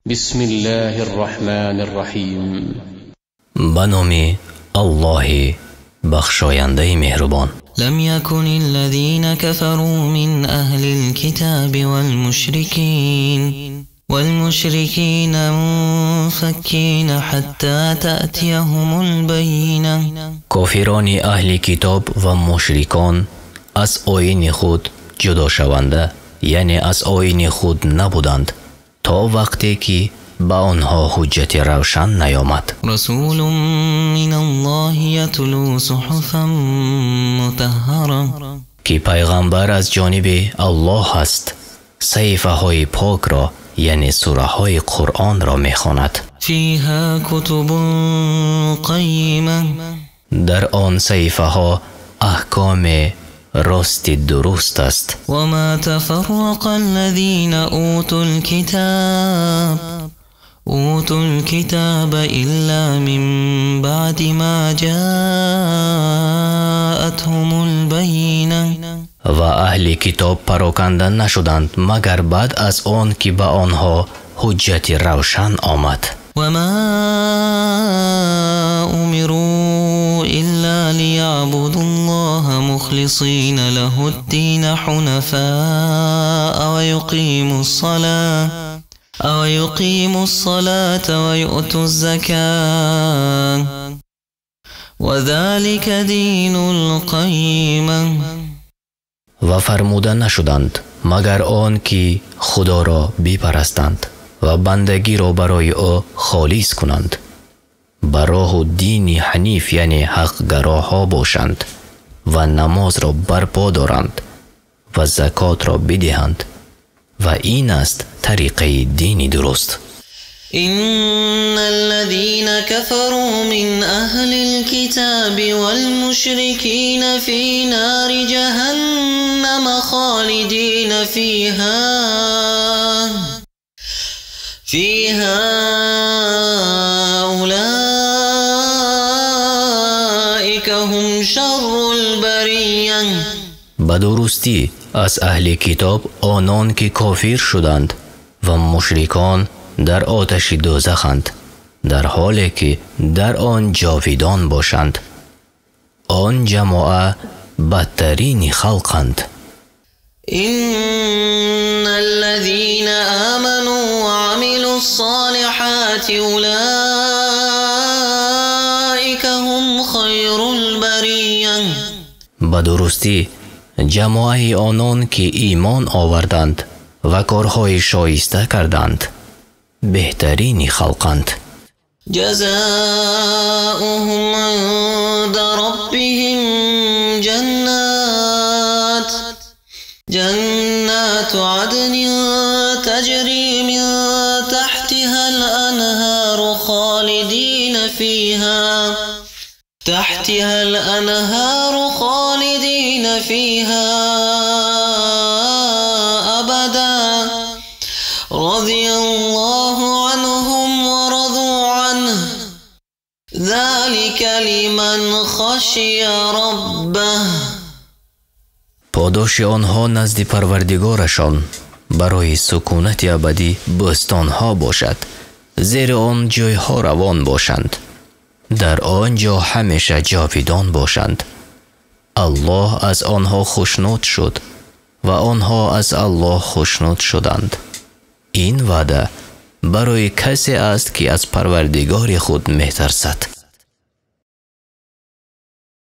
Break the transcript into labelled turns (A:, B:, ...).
A: بسم الله الرحمن الرحيم.
B: Ба номи Аллоҳи бахшояндаи меҳрубон.
C: لم يكن الذين كفروا من أهل الكتاب والمشركين منفكين حتى تأتيهم البينة.
B: Кофирони аҳли китоб ва мушрикон аз оини худ ҷудошаванда, яъне аз оини худ набуданд, то вақте ки ба онҳо ҳуҷҷати равшан наёмад.
C: رسول من الله يتلو صحفا مطهرة.
B: Ки пайғамбар аз ҷониби Аллоҳ аст, саҳифаҳои покро, яъне сураҳои Қуръонро мехонад.
C: فيها كتب قيمة.
B: Дар он саҳифаҳо аҳкоми рости дуруст аст.
C: وما تفرق الذين أوتوا الكتاب إلا من بعد ما جاءتهم البينة.
B: Ва аҳли китоб пароканда нашуданд, магар баъд аз он ки ба онҳо ҳуҷҷати равшан омад.
C: وما أمروا إلا ليعبدوا الله مخلصين له الدين حنفاء ويقيموا الصلاة ويؤتوا الزكاة وذلك دين القيمة.
B: Ва фармуда нашуданд, магар он ки Худоро бипарастанд ва бандагиро барои ӯ холис кунанд, ба роҳу дини ҳаниф, яъне ҳақгароҳо бошанд ва намозро барпо доранд ва закотро бидиҳанд. Ва ин аст тариқаи дини дуруст.
C: إن الذين كفروا من أهل الكتاب والمشركين في نار جهنم خالدين فيها أولئك هم شر البرية.
B: Ба дурустӣ, аз аҳли китоб онон ки кофир шуданд ва мушрикон дар оташи дӯзаханд, дар ҳоле ки дар он ҷовидон бошанд. Он ҷамоа бадтарини халқанд.
C: إن الذين آمنوا وعملوا الصالحات أولئك هم خير البرية.
B: Ба дурустӣ, ҷамоаи онон ки имон оварданд ва корҳои шоиста карданд, беҳтарини халқанд.
C: جزاؤهم عند ربهم جنات عدن تجري من تحتها الأنهار خالدين فيها أبدا، رضي الله عنهم ورضوا عنه، ذلك لمن خشي ربه.
B: Подоши онҳо назди Парвардигорашон барои сукунати абадӣ бӯстонҳо бошад, зери он ҷойҳо равон бошанд, дар он ҷо ҳамеша ҷовидон бошанд. Аллоҳ аз онҳо хушнуд шуд ва онҳо аз Аллоҳ хушнуд шуданд. Ин ваъда барои касе аст, ки аз Парвардигори худ метарсад.